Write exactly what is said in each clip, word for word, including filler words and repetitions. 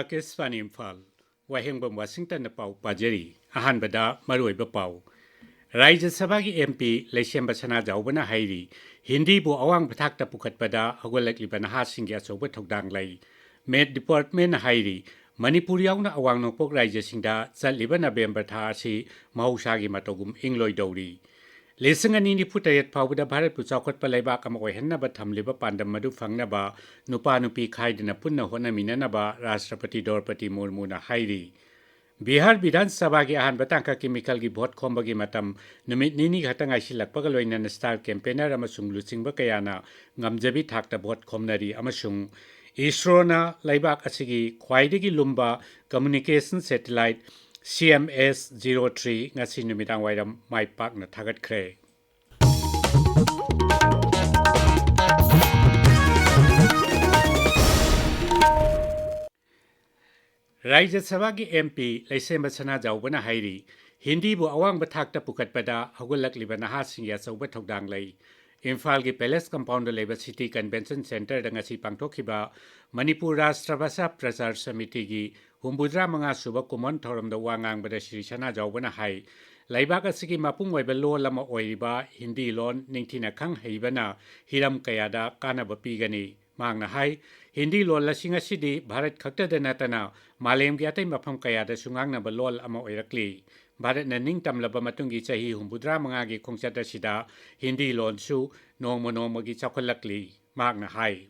ꯑꯥꯀꯥꯁꯕꯥꯅꯤ ꯏꯝꯐꯥꯜ, ꯋꯥꯍꯦꯡꯕꯝ ꯋꯥꯁꯤꯡꯇꯟꯅ ꯄꯥꯎ ꯄꯥꯖꯔꯤ꯫ ꯑꯍꯥꯟꯕꯗ ꯃꯔꯨꯑꯣꯏꯕ ꯄꯥꯎ꯫ ꯔꯥꯖ꯭ꯌ ꯁꯚꯥꯒꯤ ꯑꯦꯝ ꯄꯤ ꯂꯩꯁꯦꯝꯕ ꯁꯅꯥꯖꯥꯎꯕꯅ ꯍꯥꯏꯔꯤ, ꯍꯤꯟꯗꯤꯕꯨ ꯑꯋꯥꯡꯕ ꯊꯥꯛꯇ ꯄꯨꯈꯠꯄꯗ ꯍꯧꯒꯠꯂꯛꯂꯤꯕ ꯅꯍꯥꯁꯤꯡꯒꯤ ꯑꯆꯧꯕ ꯊꯧꯗꯥꯡ ꯂꯩ꯫ ꯃꯦꯠ ꯗꯤꯄꯥꯔꯠꯃꯦꯟꯅ ꯍꯥꯏꯔꯤ, ꯃꯅꯤꯄꯨꯔ ꯌꯥꯎꯅ ꯑꯋꯥꯡ ꯅꯣꯡꯄꯣꯛ ꯔꯥꯖ꯭ꯌꯁꯤꯡꯗ ꯆꯠꯂꯤꯕ ꯅꯕꯦꯝꯕꯔ ꯊꯥ ꯑꯁꯤ ꯃꯍꯧꯁꯥꯒꯤ ꯃꯇꯧꯒꯨꯝ ꯏꯪꯂꯣꯏꯗꯧꯔꯤ꯫ ꯂꯤꯁꯤꯡ ꯑꯅꯤ ꯅꯤꯐꯨ ꯇꯔꯦꯠ ꯐꯥꯎꯕꯗ ꯚꯥꯔꯠꯄꯨ ꯆꯥꯎꯈꯠꯄ ꯂꯩꯕꯥꯛ ꯑꯃ ꯑꯣꯏꯍꯟꯅꯕ ꯊꯝꯂꯤꯕ ꯄꯥꯟꯗꯝ ꯑꯗꯨ ꯐꯪꯅꯕ ꯅꯨꯄꯥ ꯅꯨꯄꯤ ꯈꯥꯏꯗꯅ ꯄꯨꯟꯅ ꯍꯣꯠꯅꯃꯤꯟꯅꯅꯕ ꯔꯥꯁꯇ꯭ꯔꯄꯇꯤ ꯗ꯭ꯔꯧꯄꯗꯤ ꯃꯨꯔꯃꯨꯅ ꯍꯥꯏꯔꯤ꯫ ꯕꯤꯍꯥꯔ ꯕꯤꯙꯥꯟ ꯁꯚꯥꯒꯤ ꯑꯍꯥꯟꯕ ꯇꯥꯡꯀꯛꯀꯤ ꯃꯤꯈꯜꯒꯤ ꯚꯣꯠ ꯈꯣꯝꯕꯒꯤ ꯃꯇꯝ ꯅꯨꯃꯤꯠ ꯅꯤꯅꯤ ꯈꯛꯇ ꯉꯥꯏꯁꯤꯜꯂꯛꯄꯒ ꯂꯣꯏꯅꯅ ꯁ꯭ꯇꯥꯔ ꯀꯦꯝꯄꯦꯅꯔ ꯑꯃꯁꯨꯡ ꯂꯨꯆꯤꯡꯕ ꯀꯌꯥꯅ ꯉꯝꯖꯕꯤ ꯊꯥꯛꯇ ꯚꯣꯠ ꯈꯣꯝꯅꯔꯤ ꯑꯃꯁꯨꯡ ꯏꯁꯔꯣꯅ ꯂꯩꯕꯥꯛ ꯑꯁꯤꯒꯤ ꯈ꯭ꯋꯥꯏꯗꯒꯤ ꯂꯨꯝꯕ ꯀꯝꯃ꯭ꯌꯨꯅꯤꯀꯦꯁꯟ ꯁꯦꯇꯤꯂꯥꯏꯠ ꯁꯤ ꯑꯦꯝ ꯑꯦꯁ ꯖꯤꯔꯣ ꯊ꯭ꯔꯤ ꯉꯁꯤ ꯅꯨꯃꯤꯗꯥꯡ ꯋꯥꯏꯔꯝ ꯃꯥꯏ ꯄꯥꯛꯅ ꯊꯥꯒꯠꯈ꯭ꯔꯦ꯫ ꯔꯥꯖ꯭ꯌ ꯁꯚꯥꯒꯤ ꯑꯦꯝ ꯄꯤ ꯂꯩꯁꯦꯝꯕ ꯁꯅꯥꯖꯥꯎꯕꯅ ꯍꯥꯏꯔꯤ, ꯍꯤꯟꯗꯤꯕꯨ ꯑꯋꯥꯡꯕ ꯊꯥꯛꯇ ꯄꯨꯈꯠꯄꯗ ꯍꯧꯒꯠꯂꯛꯂꯤꯕ ꯅꯍꯥꯁꯤꯡꯒꯤ ꯑꯆꯧꯕ ꯊꯧꯗꯥꯡ ꯂꯩ꯫ ꯏꯝꯐꯥꯜꯒꯤ ꯄꯦꯂꯦꯁ ꯀꯝꯄꯥꯎꯟꯗ ꯂꯩꯕ ꯁꯤꯇꯤ ꯀꯟꯚꯦꯟꯁꯟ ꯁꯦꯟꯇꯔꯗ ꯉꯁꯤ ꯄꯥꯡꯊꯣꯛꯈꯤꯕ ꯃꯅꯤꯄꯨꯔ ꯔꯥꯁꯇ꯭ꯔ ꯚꯥꯁꯥ ꯄ꯭ꯔꯆꯥꯔ ꯁꯃꯤꯇꯤꯒꯤ ꯍꯨꯝꯐꯨꯇꯔꯥ ꯃꯉꯥ ꯁꯨꯕ ꯀꯨꯝꯑꯣꯟ ꯊꯧꯔꯝꯗ ꯋꯥ ꯉꯥꯡꯕꯗ ꯁ꯭ꯔꯤ ꯁꯅꯥꯖꯥꯎꯕꯅ ꯍꯥꯏ, ꯂꯩꯕꯥꯛ ꯑꯁꯤꯒꯤ ꯃꯄꯨꯡ ꯑꯣꯏꯕ ꯂꯣꯜ ꯑꯃ ꯑꯣꯏꯔꯤꯕ ꯍꯤꯟꯗꯤ ꯂꯣꯟ ꯅꯤꯡꯊꯤꯅ ꯈꯪ ꯍꯩꯕꯅ ꯍꯤꯔꯝ ꯀꯌꯥꯗ ꯀꯥꯟꯅꯕ ꯄꯤꯒꯅꯤ꯫ ꯃꯍꯥꯛꯅ ꯍꯥꯏ, ꯍꯤꯟꯗꯤ ꯂꯣꯜ ꯑꯁꯤ ꯉꯁꯤꯗꯤ ꯚꯥꯔꯠ ꯈꯛꯇꯗ ꯅꯠꯇꯅ ꯃꯥꯂꯦꯝꯒꯤ ꯑꯇꯩ ꯃꯐꯝ ꯀꯌꯥꯗꯁꯨ ꯉꯥꯡꯅꯕ ꯂꯣꯜ ꯑꯃ ꯑꯣꯏꯔꯛꯂꯤ꯫ ꯚꯥꯔꯠꯅ ꯅꯤꯡꯇꯝꯂꯕ ꯃꯇꯨꯡꯒꯤ ꯆꯍꯤ ꯍꯨꯝꯐꯨꯇꯔꯥ ꯃꯉꯥꯒꯤ ꯈꯣꯡꯆꯠ ꯑꯁꯤꯗ ꯍꯤꯟꯗꯤ ꯂꯣꯟꯁꯨ ꯅꯣꯡꯃ ꯅꯣꯡꯃꯒꯤ ꯆꯥꯎꯈꯠꯂꯛꯂꯤ꯫ ꯃꯍꯥꯛꯅ ꯍꯥꯏ꯫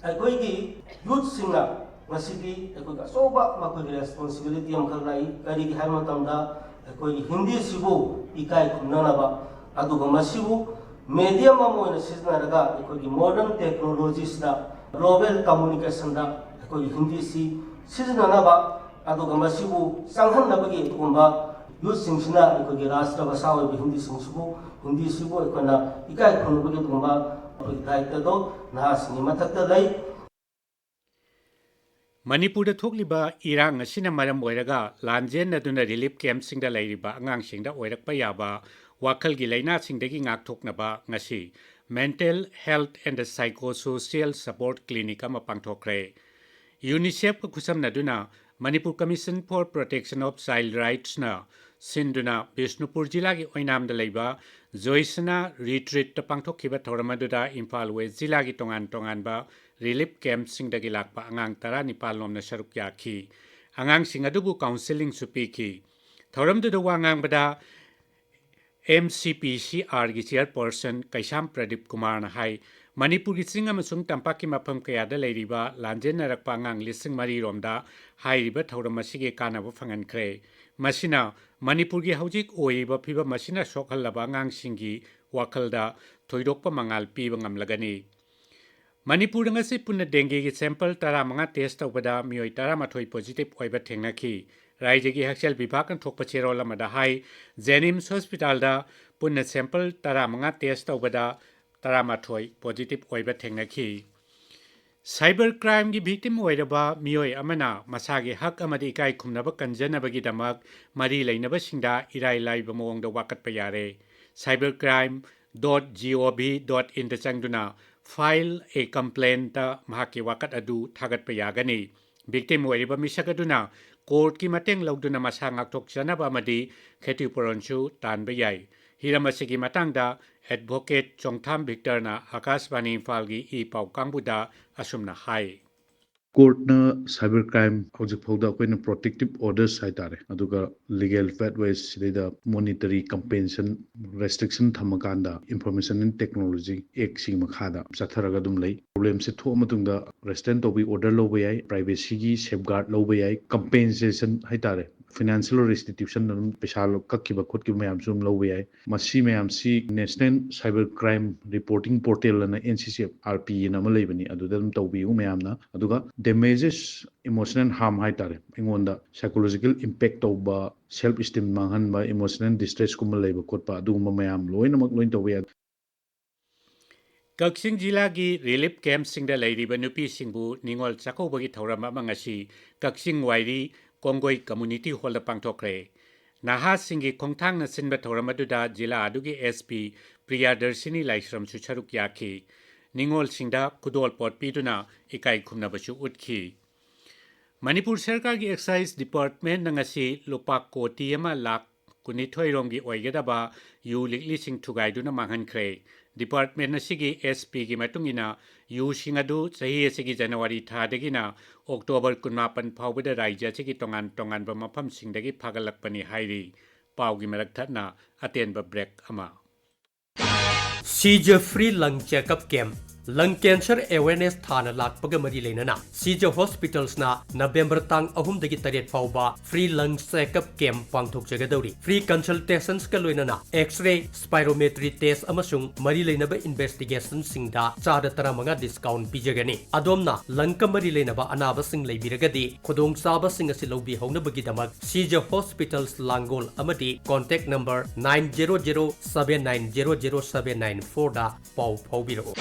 ꯑꯩꯈꯣꯏꯒꯤ ꯌꯨꯠꯁꯤꯡꯅ ꯉꯁꯤꯗꯤ ꯑꯩꯈꯣꯏꯒꯤ ꯑꯆꯧꯕ ꯃꯈꯣꯏꯒꯤ ꯔꯦꯁꯄꯣꯟꯁꯤꯕꯤꯂꯤꯇꯤ ꯑꯃꯈꯛ ꯂꯥꯛꯏ꯫ ꯀꯔꯤꯒꯤ ꯍꯥꯏꯕ ꯃꯇꯝꯗ ꯑꯩꯈꯣꯏꯒꯤ ꯍꯤꯟꯗꯤꯁꯤꯕꯨ ꯏꯀꯥꯏ ꯈꯨꯝꯅꯅꯕ, ꯑꯗꯨꯒ ꯃꯁꯤꯕꯨ ꯃꯦꯗꯤꯌꯝ ꯑꯃ ꯑꯣꯏꯅ ꯁꯤꯖꯤꯟꯅꯔꯒ ꯑꯩꯈꯣꯏꯒꯤ ꯃꯣꯗꯔꯟ ꯇꯦꯛꯅꯣꯂꯣꯖꯤꯁꯤꯗ, ꯒ꯭ꯂꯣꯕꯦꯜ ꯀꯝꯃꯨꯅꯤꯀꯦꯁꯟꯗ ꯑꯩꯈꯣꯏꯒꯤ ꯍꯤꯟꯗꯤꯁꯤ ꯁꯤꯖꯤꯟꯅꯅꯕ, ꯑꯗꯨꯒ ꯃꯁꯤꯕꯨ ꯆꯪꯍꯟꯅꯕꯒꯤ ꯑꯗꯨꯒꯨꯝꯕ ꯌꯨꯠꯁꯤꯡꯁꯤꯅ ꯑꯩꯈꯣꯏꯒꯤ ꯔꯥꯁꯇ꯭ꯔ ꯚꯥꯁꯥ ꯑꯣꯏꯕ ꯍꯤꯟꯗꯤꯁꯤꯡꯁꯤꯕꯨ, ꯍꯤꯟꯗꯤꯁꯤꯕꯨ ꯑꯩꯈꯣꯏꯅ ꯏꯀꯥꯏ ꯈꯨꯝꯅꯕꯒꯤ ꯑꯗꯨꯒꯨꯝꯕ ꯑꯩꯈꯣꯏꯒꯤ ꯗꯥꯌꯤꯠꯇꯗꯣ ꯅꯍꯥꯁꯤꯡꯒꯤ ꯃꯊꯛꯇ ꯂꯩ꯫ ꯃꯅꯤꯄꯨꯔꯗ ꯊꯣꯛꯂꯤꯕ ꯏꯔꯥꯡ ꯑꯁꯤꯅ ꯃꯔꯝ ꯑꯣꯏꯔꯒ ꯂꯥꯟꯖꯦꯟꯅꯗꯨꯅ ꯔꯤꯂꯤꯐ ꯀꯦꯝꯞꯁꯤꯡꯗ ꯂꯩꯔꯤꯕ ꯑꯉꯥꯡꯁꯤꯡꯗ ꯑꯣꯏꯔꯛꯄ ꯌꯥꯕ ꯋꯥꯈꯜꯒꯤ ꯂꯥꯏꯅꯥꯁꯤꯡꯗꯒꯤ ꯉꯥꯛꯊꯣꯛꯅꯕ ꯉꯁꯤ Mental Health and Psychosocial Support Clinic ꯑꯃ ꯄꯥꯡꯊꯣꯛꯈ꯭ꯔꯦ꯫ UNICEFꯀ ꯈꯨꯠꯁꯝꯅꯗꯨꯅ Manipur Commission for Protection of Child Rightsꯅ ꯁꯤꯟꯗꯨꯅ ꯕꯤꯁꯅꯨꯄꯨꯔ ꯖꯤꯂꯥꯒꯤ ꯑꯣꯏꯅꯥꯝꯗ ꯂꯩꯕ ꯖꯣꯏꯁꯅꯥ ꯔꯤꯇ꯭ꯔꯤꯠꯇ ꯄꯥꯡꯊꯣꯛꯈꯤꯕ ꯊꯧꯔꯝ ꯑꯗꯨꯗ ꯏꯝꯐꯥꯜ ꯋꯦꯁ ꯖꯤꯂꯥꯒꯤ ꯇꯣꯉꯥꯟ ꯇꯣꯉꯥꯟꯕ ꯔꯤꯂꯤꯐ ꯀꯦꯝꯞꯁꯤꯡꯗꯒꯤ ꯂꯥꯛꯄ ꯑꯉꯥꯡ ꯇꯔꯥꯅꯤꯄꯥꯜ ꯂꯣꯝꯅ ꯁꯔꯨꯛ ꯌꯥꯈꯤ꯫ ꯑꯉꯥꯡꯁꯤꯡ ꯑꯗꯨꯕꯨ ꯀꯥꯎꯟꯁꯤꯂꯤꯡꯁꯨ ꯄꯤꯈꯤ꯫ ꯊꯧꯔꯝꯗꯨꯗ ꯋꯥ ꯉꯥꯡꯕꯗ MCPCRꯒꯤ ꯆꯤꯌꯔꯄꯔꯁꯟ ꯀꯩꯁꯥꯝ ꯄ꯭ꯔꯗꯤꯞ ꯀꯨꯃꯥꯔꯅ ꯍꯥꯏ, ꯃꯅꯤꯄꯨꯔꯒꯤ ꯆꯤꯡ ꯑꯃꯁꯨꯡ ꯇꯝꯄꯥꯛꯀꯤ ꯃꯐꯝ ꯀꯌꯥꯗ ꯂꯩꯔꯤꯕ ꯂꯥꯟꯖꯦꯟꯅꯔꯛꯄ ꯑꯉꯥꯡ ꯂꯤꯁꯤꯡ ꯃꯔꯤ ꯔꯣꯝꯗ ꯍꯥꯏꯔꯤꯕ ꯊꯧꯔꯝ ꯑꯁꯤꯒꯤ ꯀꯥꯟꯅꯕ ꯐꯪꯍꯟꯈ꯭ꯔꯦ꯫ ꯃꯁꯤꯅ ꯃꯅꯤꯄꯨꯔꯒꯤ ꯍꯧꯖꯤꯛ ꯑꯣꯏꯔꯤꯕ ꯐꯤꯕꯝ ꯑꯁꯤꯅ ꯁꯣꯛꯍꯜꯂꯕ ꯑꯉꯥꯡꯁꯤꯡꯒꯤ ꯋꯥꯈꯜꯗ ꯊꯣꯏꯗꯣꯛꯄ ꯃꯉꯥꯜ ꯄꯤꯕ ꯉꯝꯂꯒꯅꯤ꯫ ꯃꯅꯤꯄꯨꯔꯗ ꯉꯁꯤ ꯄꯨꯟꯅ ꯗꯦꯡꯒꯤꯒꯤ ꯁꯦꯝꯄꯜ ꯇꯔꯥꯃꯉꯥ ꯇꯦꯁ ꯇꯧꯕꯗ ꯃꯤꯑꯣꯏ ꯇꯔꯥꯃꯥꯊꯣꯏ ꯄꯣꯖꯤꯇꯤꯚ ꯑꯣꯏꯕ ꯊꯦꯡꯅꯈꯤ꯫ ꯔꯥꯏꯖ꯭ꯌꯒꯤ ꯍꯛꯁꯦꯜ ꯕꯤꯚꯥꯒꯅ ꯊꯣꯛꯄ ꯆꯦꯔꯣꯜ ꯑꯃꯗ ꯍꯥꯏ, ꯖꯦꯅꯤꯝꯁ ꯍꯣꯁꯄꯤꯇꯥꯜꯗ ꯄꯨꯟꯅ ꯁꯦꯝꯄꯜ ꯇꯔꯥꯃꯉꯥ ꯇꯦꯁ ꯇꯧꯕꯗ ꯇꯔꯥꯃꯥꯊꯣꯏ ꯄꯣꯖꯤꯇꯤꯚ ꯑꯣꯏꯕ ꯊꯦꯡꯅꯈꯤ꯫ ꯁꯥꯏꯕꯔ ꯀ꯭ꯔꯥꯏꯝꯒꯤ ꯚꯤꯛꯇꯤꯝ ꯑꯣꯏꯔꯕ ꯃꯤꯑꯣꯏ ꯑꯃꯅ ꯃꯁꯥꯒꯤ ꯍꯛ ꯑꯃꯗꯤ ꯏꯀꯥꯏ ꯈꯨꯝꯅꯕ ꯀꯟꯖꯅꯕꯒꯤꯗꯃꯛ ꯃꯔꯤ ꯂꯩꯅꯕꯁꯤꯡꯗ ꯏꯔꯥꯏ ꯂꯥꯏꯕ ꯃꯑꯣꯡꯗ ꯋꯥꯀꯠꯄ ꯌꯥꯔꯦ꯫ Cybercrime dot gov dot inꯗ ꯆꯪꯗꯨꯅ File a Complaintꯇ ꯃꯍꯥꯛꯀꯤ ꯋꯥꯀꯠ ꯑꯗꯨ ꯊꯥꯒꯠꯄ ꯌꯥꯒꯅꯤ꯫ ꯚꯤꯛꯇꯤꯝ ꯑꯣꯏꯔꯤꯕ ꯃꯤꯁꯛ ꯑꯗꯨꯅ ꯀꯣꯔꯠꯀꯤ ꯃꯇꯦꯡ ꯂꯧꯗꯨꯅ ꯃꯁꯥ ꯉꯥꯛꯊꯣꯛꯆꯅꯕ ꯑꯃꯗꯤ ꯈꯦꯇꯤꯄꯨꯔꯣꯟꯁꯨ ꯇꯥꯟꯕ ꯌꯥꯏ꯫ ꯍꯤꯔꯝ ꯑꯁꯤꯒꯤ ꯃꯇꯥꯡꯗ ꯑꯦꯗꯚꯣꯀꯦꯠ ꯆꯣꯡꯊꯥꯝ ꯚꯤꯛꯇꯔꯅ ꯑꯥꯀꯥꯁꯕꯥꯅꯤ ꯏꯝꯐꯥꯜꯒꯤ ꯏ ꯄꯥꯎ ꯀꯥꯡꯕꯨꯗ ꯑꯁꯨꯝꯅ ꯍꯥꯏ꯫ ꯀꯣꯔꯠꯅ ꯁꯥꯏꯕꯔ ꯀ꯭ꯔꯥꯏꯝ ꯍꯧꯖꯤꯛ ꯐꯥꯎꯗ ꯑꯩꯈꯣꯏꯅ ꯄ꯭ꯔꯣꯇꯦꯛꯇꯤꯞ ꯑꯣꯔꯗꯔꯁ ꯍꯥꯏꯇꯥꯔꯦ, ꯑꯗꯨꯒ ꯂꯤꯒꯦꯜ ꯄꯦꯊꯋꯦꯁ, ꯁꯤꯗꯩꯗ ꯃꯣꯅꯤꯇꯔꯤ ꯀꯝꯄꯦꯟꯁꯟ ꯔꯦꯁꯇ꯭ꯔꯤꯛꯁꯟ ꯊꯝꯃꯀꯥꯟꯗ ꯏꯟꯐꯣꯔꯃꯦꯁꯟ ꯑꯦꯟ ꯇꯦꯛꯅꯣꯂꯣꯖꯤ ꯑꯦꯛꯁꯤꯒꯤ ꯃꯈꯥꯗ ꯆꯠꯊꯔꯒ ꯑꯗꯨꯝ ꯂꯩ꯫ ꯄ꯭ꯔꯣꯕ꯭ꯂꯦꯝꯁꯦ ꯊꯣꯛꯑ ꯃꯇꯨꯡꯗ ꯔꯦꯁꯇ꯭ꯔꯦꯟ ꯇꯧꯕꯒꯤ ꯑꯣꯔꯗꯔ ꯂꯧꯕ ꯌꯥꯏ, ꯄ꯭ꯔꯥꯏꯚꯦꯁꯤꯒꯤ ꯁꯦꯐꯒꯥꯔꯗ ꯂꯧꯕ ꯌꯥꯏ, ꯀꯝꯄꯦꯟꯁꯦꯁꯟ ꯍꯥꯏꯇꯥꯔꯦ, ꯐꯥꯏꯅꯥꯟꯁꯤꯌꯦꯜ ꯔꯦꯁꯇꯤꯇ꯭ꯌꯨꯁꯟ ꯑꯗꯨꯝ ꯄꯩꯁꯥ ꯀꯛꯈꯤꯕ ꯈꯣꯠꯈꯤꯕ ꯃꯌꯥꯝꯁꯨ ꯑꯗꯨꯝ ꯂꯧꯕ ꯌꯥꯏ꯫ ꯃꯁꯤ ꯃꯌꯥꯝꯁꯤ National Cyber Crime Reporting Portal ꯑꯅ NCCRP ꯑꯅ ꯑꯃ ꯂꯩꯕꯅꯤ, ꯑꯗꯨꯗ ꯑꯗꯨꯝ ꯇꯧꯕꯤꯌꯨ ꯃꯌꯥꯝꯅ꯫ ꯑꯗꯨꯒ damages, emotional harm ꯍꯥꯏꯇꯥꯔꯦ, ꯑꯩꯉꯣꯟꯗ psychological impact ꯇꯧꯕ, self esteem ꯃꯥꯡꯍꯟꯕ, emotional distressꯀꯨꯝꯕ ꯂꯩꯕ ꯈꯣꯠꯄ, ꯑꯗꯨꯒꯨꯝꯕ ꯃꯌꯥꯝ ꯂꯣꯏꯅꯃꯛ ꯂꯣꯏꯅ ꯇꯧꯕ ꯌꯥꯏ꯫ ꯀꯛꯆꯤꯡ ꯖꯤꯂꯥꯒꯤ ꯔꯤꯂꯤꯐ ꯀꯦꯝꯞꯁꯤꯡꯗ ꯂꯩꯔꯤꯕ ꯅꯨꯄꯤꯁꯤꯡꯕꯨ ꯅꯤꯉꯣꯜ ꯆꯥꯛꯀꯧꯕꯒꯤ ꯊꯧꯔꯝ ꯑꯃ ꯉꯁꯤ ꯀꯛꯆꯤꯡ ꯋꯥꯏꯔꯤ ꯀꯣꯡꯒꯣꯏ ꯀꯝꯃ꯭ꯌꯨꯅꯤꯇꯤ ꯍꯣꯜꯗ ꯄꯥꯡꯊꯣꯛꯈ꯭ꯔꯦ꯫ ꯅꯍꯥꯁꯤꯡꯒꯤ ꯈꯣꯡꯊꯥꯡꯅ ꯁꯤꯟꯕ ꯊꯧꯔꯝ ꯑꯗꯨꯗ ꯖꯤꯂꯥ ꯑꯗꯨꯒꯤ SP ꯄ꯭ꯔꯤꯌꯥꯗꯔꯁꯤꯅꯤ ꯂꯥꯏꯁ꯭ꯔꯝꯁꯨ ꯁꯔꯨꯛ ꯌꯥꯈꯤ꯫ ꯅꯤꯉꯣꯜꯁꯤꯡꯗ ꯈꯨꯗꯣꯜꯄꯣꯠ ꯄꯤꯗꯨꯅ ꯏꯀꯥꯏ ꯈꯨꯝꯅꯕꯁꯨ ꯎꯠꯈꯤ꯫ ꯃꯅꯤꯄꯨꯔ ꯁꯔꯀꯥꯔꯒꯤ ꯑꯦꯛꯁꯥꯏꯖ ꯗꯤꯄꯥꯔꯠꯃꯦꯟꯅ ꯉꯁꯤ ꯂꯨꯄꯥ ꯀꯣꯇꯤ ꯑꯃ ꯂꯥꯈ ꯀꯨꯟꯅꯤꯊꯣꯏ ꯔꯣꯝꯒꯤ ꯑꯣꯏꯒꯗꯕ ꯌꯨ ꯂꯤꯛꯂꯤꯁꯤꯡ ꯊꯨꯒꯥꯏꯗꯨꯅ ꯃꯥꯡꯍꯟꯈ꯭ꯔꯦ꯫ ꯗꯤꯄꯥꯔꯠꯃꯦꯟ ꯑꯁꯤꯒꯤ ꯑꯦꯁ ꯄꯤꯒꯤ ꯃꯇꯨꯡ ꯏꯟꯅ, ꯌꯨꯁꯤꯡ ꯑꯗꯨ ꯆꯍꯤ ꯑꯁꯤꯒꯤ ꯖꯅꯋꯥꯔꯤ ꯊꯥꯗꯒꯤꯅ ꯑꯣꯛꯇꯣꯕꯔ ꯀꯨꯟꯃꯥꯄꯟ ꯐꯥꯎꯕꯗ ꯔꯥꯖ꯭ꯌ ꯑꯁꯤꯒꯤ ꯇꯣꯉꯥꯟ ꯇꯣꯉꯥꯟꯕ ꯃꯐꯝꯁꯤꯡꯗꯒꯤ ꯐꯥꯒꯠꯂꯛꯄꯅꯤ ꯍꯥꯏꯔꯤ꯫ ꯄꯥꯎꯒꯤ ꯃꯔꯛ ꯊꯠꯅ ꯑꯇꯦꯟꯕ ꯕ꯭ꯔꯦꯛ ꯑꯃ꯫ ꯁꯤꯖ ꯐ꯭ꯔꯤ ꯂꯪ ꯆꯦꯛꯑꯞ ꯀꯦꯝꯞ꯫ ꯂꯪ ꯀꯦꯟꯁꯔ ꯑꯦꯋꯦꯔꯅꯦꯁ ꯊꯥꯅ ꯂꯥꯛꯄꯒ ꯃꯔꯤ ꯂꯩꯅꯅ ꯁꯤꯖ ꯍꯣꯁꯄꯤꯇꯥꯜꯁꯅ ꯅꯕꯦꯝꯕꯔ ꯇꯥꯡ ꯑꯍꯨꯝꯗꯒꯤ ꯇꯔꯦꯠ ꯐꯥꯎꯕ ꯐ꯭ꯔꯤ ꯂꯪ ꯆꯦꯛꯑꯞ ꯀꯦꯝꯞ ꯄꯥꯡꯊꯣꯛꯆꯒꯗꯧꯔꯤ꯫ ꯐ꯭ꯔꯤ ꯀꯟꯁꯜꯇꯦꯁꯟꯁꯀ ꯂꯣꯏꯅꯅ ꯑꯦꯛꯁ-ꯔꯦ, ꯁ꯭ꯄꯥꯏꯔꯣꯃꯦꯇ꯭ꯔꯤ ꯇꯦꯁ ꯑꯃꯁꯨꯡ ꯃꯔꯤ ꯂꯩꯅꯕ ꯏꯟꯚꯦꯁꯇꯤꯒꯦꯁꯟꯁꯤꯡꯗ ꯆꯥꯗ ꯇꯔꯥꯃꯉꯥ ꯗꯤꯁꯀꯥꯎꯟ ꯄꯤꯖꯒꯅꯤ꯫ ꯑꯗꯣꯝꯅ ꯂꯪꯒ ꯃꯔꯤ ꯂꯩꯅꯕ ꯑꯅꯥꯕꯁꯤꯡ ꯂꯩꯕꯤꯔꯒꯗꯤ, ꯈꯨꯗꯣꯡꯆꯥꯕꯁꯤꯡ ꯑꯁꯤ ꯂꯧꯕꯤꯍꯧꯅꯕꯒꯤꯗꯃꯛ ꯁꯤꯖ ꯍꯣꯁꯄꯤꯇꯥꯜꯁ ꯂꯥꯡꯒꯣꯜ ꯑꯃꯗꯤ contact number nine zero zero seven nine zero zero seven nine four ꯗ ꯄꯥꯎ ꯐꯥꯎꯕꯤꯔꯛꯎ꯫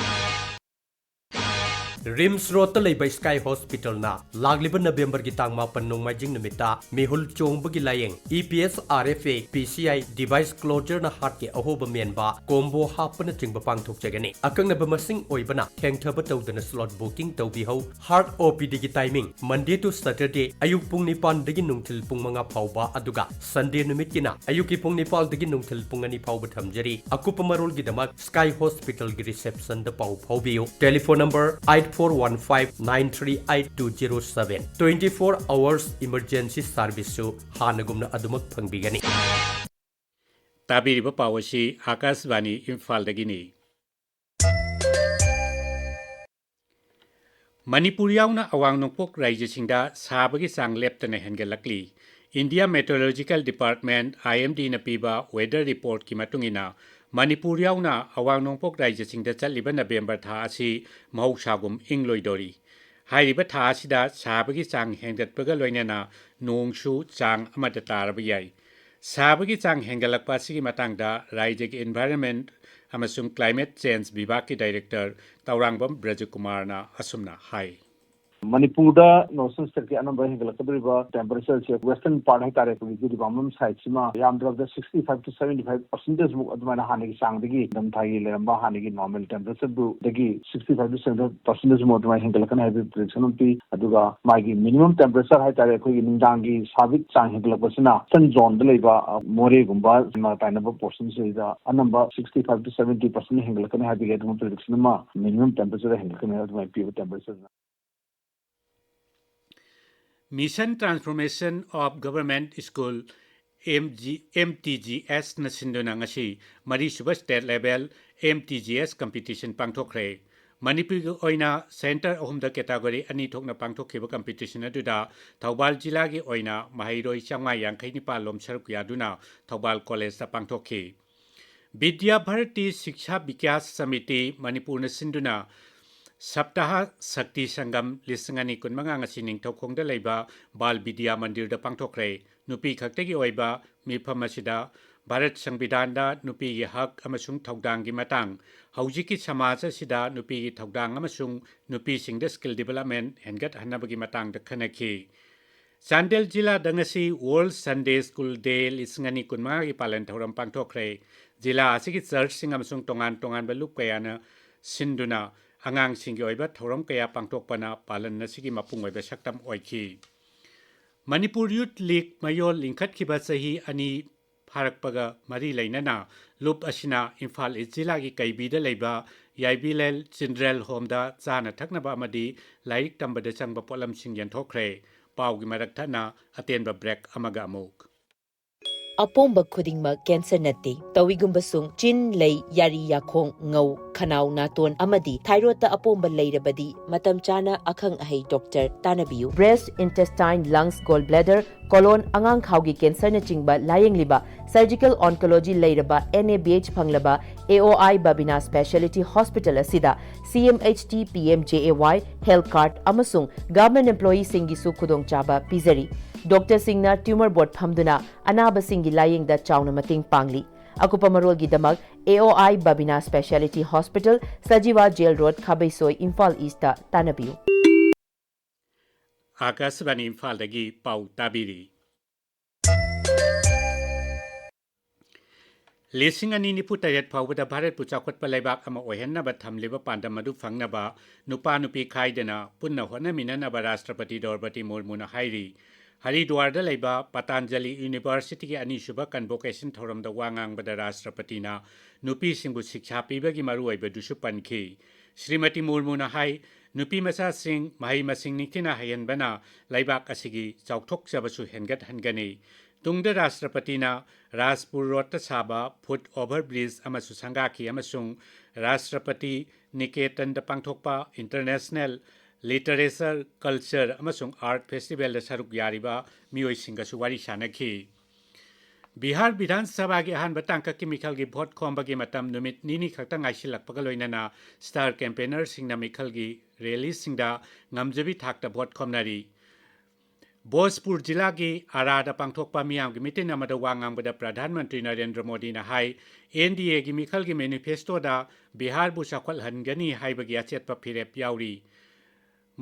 ꯔꯤꯝꯁ ꯔꯣꯗꯇ ꯂꯩꯕ ꯁ꯭ꯀꯥꯏ ꯍꯣꯁꯄꯤꯇꯥꯜꯅ ꯂꯥꯛꯂꯤꯕ ꯅꯕꯦꯝꯕꯔꯒꯤ ꯇꯥꯡ ꯃꯥꯄꯟ ꯅꯣꯡꯃꯥꯏꯖꯤꯡ ꯅꯨꯃꯤꯠꯇ ꯃꯤꯍꯨꯜ ꯆꯣꯡꯕꯒꯤ ꯂꯥꯌꯦꯡ, E P S R F A, P C I, device ꯀ꯭ꯂꯣꯖꯔꯅ ꯍꯥꯔꯠꯀꯤ ꯑꯍꯣꯕ ꯃꯦꯟꯕ, combo ꯍꯥꯞꯄꯅꯆꯤꯡꯕ ꯄꯥꯡꯊꯣꯛꯆꯒꯅꯤ꯫ ꯑꯀꯛꯅꯕ ꯃꯁꯤꯡ ꯑꯣꯏꯕꯅ ꯊꯦꯡꯊꯕ ꯇꯧꯗꯅ ꯁ꯭ꯂꯣꯠ ꯕꯨꯀꯤꯡ ꯇꯧꯕꯤꯍꯧ꯫ ꯍꯥꯔꯠ ꯑꯣ ꯄꯤ ꯗꯤꯒꯤ ꯇꯥꯏꯃꯤꯡ Monday to Saturday ꯑꯌꯨꯛ ꯄꯨꯡ ꯅꯤꯄꯥꯟꯗꯒꯤ ꯅꯨꯡꯊꯤꯜ ꯄꯨꯡ ꯃꯉꯥ ꯐꯥꯎꯕ, ꯑꯗꯨꯒ Sunday ꯅꯨꯃꯤꯠꯀꯤꯅ ꯑꯌꯨꯛꯀꯤ ꯄꯨꯡ ꯅꯤꯄꯥꯟꯗꯒꯤ ꯅꯨꯡꯊꯤꯜ ꯄꯨꯡ ꯑꯅꯤ ꯐꯥꯎꯕ ꯊꯝꯖꯔꯤ꯫ ꯑꯀꯨꯞꯄ ꯃꯔꯣꯜꯒꯤꯗꯃꯛ ꯁ꯭ꯀꯥꯏ ꯍꯣꯁꯄꯤꯇꯥꯜꯒꯤ ꯔꯤꯁꯦꯞꯁꯟꯗ ꯄꯥꯎ ꯐꯥꯎꯕꯤꯌꯨ꯫ Telephone number eight four one five nine three eight two zero seven꯫ Twenty four hours emergency serviceꯁꯨ ꯍꯥꯟꯅꯒꯨꯝꯅ ꯑꯗꯨꯃꯛ ꯐꯪꯕꯤꯒꯅꯤ꯫ ꯇꯥꯕꯤꯔꯤꯕ ꯄꯥꯎ ꯑꯁꯤ ꯑꯥꯀꯥꯁꯕꯥꯅꯤ ꯏꯝꯐꯥꯜꯗꯒꯤꯅꯤ꯫ ꯃꯅꯤꯄꯨꯔ ꯌꯥꯎꯅ ꯑꯋꯥꯡ ꯅꯣꯡꯄꯣꯛ ꯔꯥꯖ꯭ꯌꯁꯤꯡꯗ ꯁꯥꯕꯒꯤ ꯆꯥꯡ ꯂꯦꯞꯇꯅ ꯍꯦꯟꯒꯠꯂꯛꯂꯤ꯫ India Meteorological Department, I M Dꯅ ꯄꯤꯕ weather reportꯀꯤ ꯃꯇꯨꯡ ꯏꯟꯅ, ꯃꯅꯤꯄꯨꯔ ꯌꯥꯎꯅ ꯑꯋꯥꯡ ꯅꯣꯡꯄꯣꯛ ꯔꯥꯖ꯭ꯌꯁꯤꯡꯗ ꯆꯠꯂꯤꯕ ꯅꯕꯦꯝꯕꯔ ꯊꯥ ꯑꯁꯤ ꯃꯍꯧꯁꯥꯒꯨꯝ ꯏꯪꯂꯣꯏꯗꯧꯔꯤ꯫ ꯍꯥꯏꯔꯤꯕ ꯊꯥ ꯑꯁꯤꯗ ꯁꯥꯕꯒꯤ ꯆꯥꯡ ꯍꯦꯟꯒꯠꯄꯒ ꯂꯣꯏꯅꯅ ꯅꯣꯡꯁꯨ ꯆꯥꯡ ꯑꯃꯗ ꯇꯥꯔꯕ ꯌꯥꯏ꯫ ꯁꯥꯕꯒꯤ ꯆꯥꯡ ꯍꯦꯟꯒꯠꯂꯛꯄ ꯑꯁꯤꯒꯤ ꯃꯇꯥꯡꯗ ꯔꯥꯖ꯭ꯌꯒꯤ Environment ꯑꯃꯁꯨꯡ Climate Change ꯕꯤꯚꯥꯒꯀꯤ director ꯇꯧꯔꯥꯡꯕꯝ ꯕ꯭ꯔꯖꯀꯨꯃꯥꯔꯅ ꯑꯁꯨꯝꯅ ꯍꯥꯏ꯫ ꯃꯅꯤꯄꯨꯔꯗ ꯅꯣꯔꯠ ꯏꯁꯇꯔꯟ ꯁ꯭ꯇꯦꯠꯀꯤ ꯑꯅꯝꯕ ꯍꯦꯟꯒꯠꯂꯛꯀꯗꯧꯔꯤꯕ ꯇꯦꯝꯄꯔꯦꯆꯔꯁꯦ ꯋꯦꯁꯇꯔꯟ ꯄꯥꯔꯠ ꯍꯥꯏꯇꯥꯔꯦ, ꯑꯩꯈꯣꯏꯒꯤ ꯖꯤꯔꯤꯕꯥꯝꯕꯝ ꯁꯥꯏꯠꯁꯤꯃ ꯌꯥꯝꯗ꯭ꯔꯕꯗ sixty five to seventy five percentage ꯃꯨꯛ ꯑꯗꯨꯃꯥꯏꯅ ꯍꯥꯟꯅꯒꯤ ꯆꯥꯡꯗꯒꯤ ꯅꯤꯡꯊꯝꯊꯥꯒꯤ ꯂꯩꯔꯝꯕ ꯍꯥꯟꯅꯒꯤ normal ꯇꯦꯝꯄꯔꯦꯆꯔꯗꯨꯗꯒꯤ sixty five to seventy five percentage ꯃꯨꯛ ꯑꯗꯨꯃꯥꯏꯅ ꯍꯦꯟꯒꯠꯂꯛꯀꯅꯤ ꯍꯥꯏꯕꯒꯤ ꯄ꯭ꯔꯤꯗꯤꯛꯁꯟ ꯑꯃ ꯄꯤ꯫ ꯑꯗꯨꯒ ꯃꯥꯒꯤ ꯃꯤꯅꯤꯃꯝ ꯇꯦꯝꯄꯔꯦꯆꯔ ꯍꯥꯏꯇꯥꯔꯦ, ꯑꯩꯈꯣꯏꯒꯤ ꯅꯨꯡꯗꯥꯡꯒꯤ ꯁꯥꯕꯤꯛ ꯆꯥꯡ ꯍꯦꯟꯒꯠꯂꯛꯄꯁꯤꯅ ꯏꯁꯇꯔꯟ ꯖꯣꯟꯗ ꯂꯩꯕ, ꯑ, ꯃꯣꯔꯦꯒꯨꯝꯕ, ꯁꯤꯃ ꯇꯥꯏꯅꯕ ꯄꯣꯔꯁꯟꯁꯤꯗ ꯑꯅꯝꯕ sixty five to seventy percent ꯍꯦꯟꯒꯠꯂꯛꯀꯅꯤ ꯍꯥꯏꯕꯒꯤ ꯑꯗꯨꯒꯨꯝꯕ ꯄ꯭ꯔꯤꯗꯤꯛꯁꯟ ꯑꯃ, ꯃꯤꯅꯤꯃꯝ ꯇꯦꯝꯄꯔꯦꯆꯔ ꯍꯦꯟꯒꯠꯂꯛꯀꯅꯤ ꯍꯥꯏꯕ ꯑꯗꯨꯃꯥꯏꯅ ꯄꯤꯕ ꯇꯦꯝꯄꯔꯦꯆꯔꯅ꯫ Mission Transformation of Government School, M G, M T G S ꯅ ꯁꯤꯟꯗꯨꯅ ꯉꯁꯤ ꯃꯔꯤꯁꯨꯕ state level M T G S competition ꯄꯥꯡꯊꯣꯛꯈ꯭ꯔꯦ꯫ ꯃꯅꯤꯄꯨꯔꯒꯤ ꯑꯣꯏꯅ ꯁꯦꯟꯇꯔ ꯑꯍꯨꯝꯗ category ꯑꯅꯤ ꯊꯣꯛꯅ ꯄꯥꯡꯊꯣꯛꯈꯤꯕ competition ꯑꯗꯨꯗ ꯊꯧꯕꯥꯜ ꯖꯤꯂꯥꯒꯤ ꯑꯣꯏꯅ ꯃꯍꯩꯔꯣꯏ ꯆꯥꯝꯃꯉꯥ ꯌꯥꯡꯈꯩ ꯅꯤꯄꯥꯜ ꯂꯣꯝ ꯁꯔꯨꯛ ꯌꯥꯗꯨꯅ ꯊꯧꯕꯥꯜ ꯀꯣꯂꯦꯖꯇ ꯄꯥꯡꯊꯣꯛꯈꯤ꯫ ꯕꯤꯗ꯭ꯌꯥ ꯚꯥꯔꯇꯤ ꯁꯤꯛꯁꯥ ꯕꯤꯀꯥꯁ ꯁꯃꯤꯇꯤ ꯃꯅꯤꯄꯨꯔꯅ ꯁꯤꯟꯗꯨꯅ ꯁꯞꯇꯥꯍ ꯁꯛꯇꯤ ꯁꯪꯒꯝ ꯂꯤꯁꯤꯡ ꯑꯅꯤ ꯀꯨꯟꯃꯉꯥ ꯉꯁꯤ ꯅꯤꯡꯊꯧꯈꯣꯡꯗ ꯂꯩꯕ ꯕꯥꯜ ꯕꯤꯗ꯭ꯌꯥ ꯃꯟꯗꯤꯔꯗ ꯄꯥꯡꯊꯣꯛꯈ꯭ꯔꯦ꯫ ꯅꯨꯄꯤ ꯈꯛꯇꯒꯤ ꯑꯣꯏꯕ ꯃꯤꯐꯝ ꯑꯁꯤꯗ ꯚꯥꯔꯠ ꯁꯪꯕꯤꯙꯥꯟꯗ ꯅꯨꯄꯤꯒꯤ ꯍꯛ ꯑꯃꯁꯨꯡ ꯊꯧꯗꯥꯡꯒꯤ ꯃꯇꯥꯡ, ꯍꯧꯖꯤꯛꯀꯤ ꯁꯃꯥꯖ ꯑꯁꯤꯗ ꯅꯨꯄꯤꯒꯤ ꯊꯧꯗꯥꯡ ꯑꯃꯁꯨꯡ ꯅꯨꯄꯤꯁꯤꯡꯗ skill development ꯍꯦꯟꯒꯠꯍꯟꯅꯕꯒꯤ ꯃꯇꯥꯡꯗ ꯈꯟꯅꯈꯤ꯫ ꯆꯥꯟꯗꯦꯜ ꯖꯤꯂꯥꯗ ꯉꯁꯤ World Sunday School Day ꯂꯤꯁꯤꯡ ꯑꯅꯤ ꯀꯨꯟꯃꯉꯥꯒꯤ ꯄꯥꯂꯟ ꯊꯧꯔꯝ ꯄꯥꯡꯊꯣꯛꯈ꯭ꯔꯦ꯫ ꯖꯤꯂꯥ ꯑꯁꯤꯒꯤ ꯆꯔꯆꯁꯤꯡ ꯑꯃꯁꯨꯡ ꯇꯣꯉꯥꯟ ꯇꯣꯉꯥꯟꯕ ꯂꯨꯞ ꯀꯌꯥꯅ ꯁꯤꯟꯗꯨꯅ ꯑꯉꯥꯡꯁꯤꯡꯒꯤ ꯑꯣꯏꯕ ꯊꯧꯔꯝ ꯀꯌꯥ ꯄꯥꯡꯊꯣꯛꯄꯅ ꯄꯥꯂꯟ ꯑꯁꯤꯒꯤ ꯃꯄꯨꯡ ꯑꯣꯏꯕ ꯁꯛꯇꯝ ꯑꯣꯏꯈꯤ꯫ ꯃꯅꯤꯄꯨꯔ ꯌꯨꯊ ꯂꯤꯒ ꯃꯌꯣꯜ ꯂꯤꯡꯈꯠꯈꯤꯕ ꯆꯍꯤ ꯑꯅꯤ ꯐꯥꯔꯛꯄꯒ ꯃꯔꯤ ꯂꯩꯅꯅ ꯂꯨꯞ ꯑꯁꯤꯅ ꯏꯝꯐꯥꯜ ꯏꯁ ꯖꯤꯂꯥꯒꯤ ꯀꯩꯕꯤꯗ ꯂꯩꯕ ꯌꯥꯏꯕꯤꯂꯦꯜ ꯆꯤꯜꯗ꯭ꯔꯦꯟ ꯍꯣꯝꯗ ꯆꯥꯅ ꯊꯛꯅꯕ ꯑꯃꯗꯤ ꯂꯥꯏꯔꯤꯛ ꯇꯝꯕꯗ ꯆꯪꯕ ꯄꯣꯠꯂꯝꯁꯤꯡ ꯌꯦꯟꯊꯣꯛꯈ꯭ꯔꯦ꯫ ꯄꯥꯎꯒꯤ ꯃꯔꯛ ꯊꯠꯅ ꯑꯇꯦꯟꯕ ꯕ꯭ꯔꯦꯛ ꯑꯃꯒ ꯑꯃꯨꯛ꯫ ꯑꯄꯣꯝꯕ ꯈꯨꯗꯤꯡꯃꯛ ꯀꯦꯟꯁꯔ ꯅꯠꯇꯦ꯫ ꯇꯧꯏꯒꯨꯝꯕꯁꯨꯡ ꯆꯤꯟ, ꯂꯩ, ꯌꯥꯔꯤ, ꯌꯥꯈꯣꯡ, ꯉꯧ, ꯈꯅꯥꯎ, ꯅꯥꯇꯣꯟ ꯑꯃꯗꯤ ꯊꯥꯏꯔꯣꯏꯗꯇ ꯑꯄꯣꯝꯕ ꯂꯩꯔꯕꯗꯤ ꯃꯇꯝ ꯆꯥꯅ ꯑꯈꯪ ꯑꯍꯩ ꯗꯣꯛꯇꯔ ꯇꯥꯟꯅꯕꯤꯌꯨ꯫ Breast, intestine, lungs, gall bladder, colon, ꯑꯉꯥꯡꯈꯥꯎꯒꯤ ꯀꯦꯟꯁꯔꯅꯆꯤꯡꯕ ꯂꯥꯌꯦꯡꯂꯤꯕ surgical oncology ꯂꯩꯔꯕ N A B H ꯐꯪꯂꯕ A O I Babina Speciality Hospital ꯑꯁꯤꯗ C M H T P M J A Y health card ꯑꯃꯁꯨꯡ government employeeꯁꯤꯡꯒꯤꯁꯨ ꯈꯨꯗꯣꯡꯆꯥꯕ ꯄꯤꯖꯔꯤ꯫ ꯗꯣꯛꯇꯔꯁꯤꯡꯅ tumor board ꯐꯝꯗꯨꯅ ꯑꯅꯥꯕꯁꯤꯡꯒꯤ ꯂꯥꯌꯦꯡꯗ ꯆꯥꯎꯅ ꯃꯇꯦꯡ ꯄꯥꯡꯂꯤ꯫ ꯑꯀꯨꯞꯄ ꯃꯔꯣꯜꯒꯤꯗꯃꯛ A O I Babina Speciality Hospital, Sajiwa Jail Road, Khabeisoi, Imphal east ꯇꯥꯟꯅꯕꯤꯌꯨ꯫ ꯑꯥꯀꯥꯁꯕꯥꯅꯤ ꯏꯝꯐꯥꯜꯗꯒꯤ ꯄꯥꯎ ꯇꯥꯕꯤꯔꯤ꯫ ꯂꯤꯁꯤꯡ ꯑꯅꯤ ꯅꯤꯐꯨ ꯇꯔꯦꯠ ꯐꯥꯎꯕꯗ ꯚꯥꯔꯠꯄꯨ ꯆꯥꯎꯈꯠꯄ ꯂꯩꯕꯥꯛ ꯑꯃ ꯑꯣꯏꯍꯟꯅꯕ ꯊꯝꯂꯤꯕ ꯄꯥꯟꯗꯝ ꯑꯗꯨ ꯐꯪꯅꯕ ꯅꯨꯄꯥ ꯅꯨꯄꯤ ꯈꯥꯏꯗꯅ ꯄꯨꯟꯅ ꯍꯣꯠꯅꯃꯤꯟꯅꯅꯕ ꯔꯥꯁꯇ꯭ꯔꯄꯇꯤ ꯗ꯭ꯔꯧꯄꯗꯤ ꯃꯨꯔꯃꯨꯅ ꯍꯥꯏꯔꯤ꯫ ꯍꯔꯤꯗ꯭ꯋꯥꯔꯗ ꯂꯩꯕ ꯄꯇꯥꯟꯖꯂꯤ ꯌꯨꯅꯤꯚꯔꯁꯤꯇꯤꯒꯤ ꯑꯅꯤꯁꯨꯕ ꯀꯟꯚꯣꯀꯦꯁꯟ ꯊꯧꯔꯝꯗ ꯋꯥ ꯉꯥꯡꯕꯗ ꯔꯥꯁꯇ꯭ꯔꯄꯇꯤꯅ ꯅꯨꯄꯤꯁꯤꯡꯕꯨ ꯁꯤꯛꯁꯥ ꯄꯤꯕꯒꯤ ꯃꯔꯨꯑꯣꯏꯕꯗꯨꯁꯨ ꯄꯟꯈꯤ꯫ ꯁ꯭ꯔꯤꯃꯇꯤ ꯃꯨꯔꯃꯨꯅ ꯍꯥꯏ, ꯅꯨꯄꯤ ꯃꯆꯥꯁꯤꯡ ꯃꯍꯩ ꯃꯁꯤꯡ ꯅꯤꯡꯊꯤꯅ ꯍꯩꯍꯟꯕꯅ ꯂꯩꯕꯥꯛ ꯑꯁꯤꯒꯤ ꯆꯥꯎꯊꯣꯛꯆꯕꯁꯨ ꯍꯦꯟꯒꯠꯍꯟꯒꯅꯤ꯫ ꯇꯨꯡꯗ ꯔꯥꯁꯇ꯭ꯔꯄꯇꯤꯅ ꯔꯥꯖꯄꯨꯔ ꯔꯣꯗꯇ ꯁꯥꯕ ꯐꯨꯠ ꯑꯣꯚꯔ ꯕ꯭ꯔꯤꯖ ꯑꯃꯁꯨ ꯁꯪꯒꯥꯈꯤ ꯑꯃꯁꯨꯡ ꯔꯥꯁꯇ꯭ꯔꯄꯇꯤ ꯅꯤꯀꯦꯇꯟꯗ ꯄꯥꯡꯊꯣꯛꯄ ꯏꯟꯇꯔꯅꯦꯁꯅꯦꯜ ꯂꯤꯇꯔꯦꯆꯔ, ꯀꯜꯆꯔ ꯑꯃꯁꯨꯡ ꯑꯥꯔꯠ ꯐꯦꯁꯇꯤꯚꯦꯜꯗ ꯁꯔꯨꯛ ꯌꯥꯔꯤꯕ ꯃꯤꯑꯣꯏꯁꯤꯡꯒꯁꯨ ꯋꯥꯔꯤ ꯁꯥꯅꯈꯤ꯫ ꯕꯤꯍꯥꯔ ꯕꯤꯙꯥꯟ ꯁꯚꯥꯒꯤ ꯑꯍꯥꯟꯕ ꯇꯥꯡꯀꯛꯀꯤ ꯃꯤꯈꯜꯒꯤ ꯚꯣꯠ ꯈꯣꯝꯕꯒꯤ ꯃꯇꯝ ꯅꯨꯃꯤꯠ ꯅꯤꯅꯤ ꯈꯛꯇ ꯉꯥꯏꯁꯤꯜꯂꯛꯄꯒ ꯂꯣꯏꯅꯅ ꯁ꯭ꯇꯥꯔ ꯀꯦꯝꯄꯦꯅꯔꯁꯤꯡꯅ ꯃꯤꯈꯜꯒꯤ ꯔꯦꯂꯤꯁꯤꯡꯗ ꯉꯝꯖꯕꯤ ꯊꯥꯛꯇ ꯚꯣꯠ ꯈꯣꯝꯅꯔꯤ꯫ ꯚꯣꯖꯄꯨꯔ ꯖꯤꯂꯥꯒꯤ ꯑꯔꯥꯗ ꯄꯥꯡꯊꯣꯛꯄ ꯃꯤꯌꯥꯝꯒꯤ ꯃꯤꯇꯤꯟ ꯑꯃꯗ ꯋꯥ ꯉꯥꯡꯕꯗ ꯄ꯭ꯔꯙꯥꯟ ꯃꯟꯇ꯭ꯔꯤ ꯅꯔꯦꯟꯗ꯭ꯔ ꯃꯣꯗꯤꯅ ꯍꯥꯏ, ꯑꯦꯟ ꯗꯤ ꯑꯦꯒꯤ ꯃꯤꯈꯜꯒꯤ ꯃꯦꯅꯤꯐꯦꯁꯇꯣꯗ ꯕꯤꯍꯥꯔꯕꯨ ꯆꯥꯎꯈꯠꯍꯟꯒꯅꯤ ꯍꯥꯏꯕꯒꯤ ꯑꯆꯦꯠꯄ ꯐꯤꯔꯦꯞ ꯌꯥꯎꯔꯤ꯫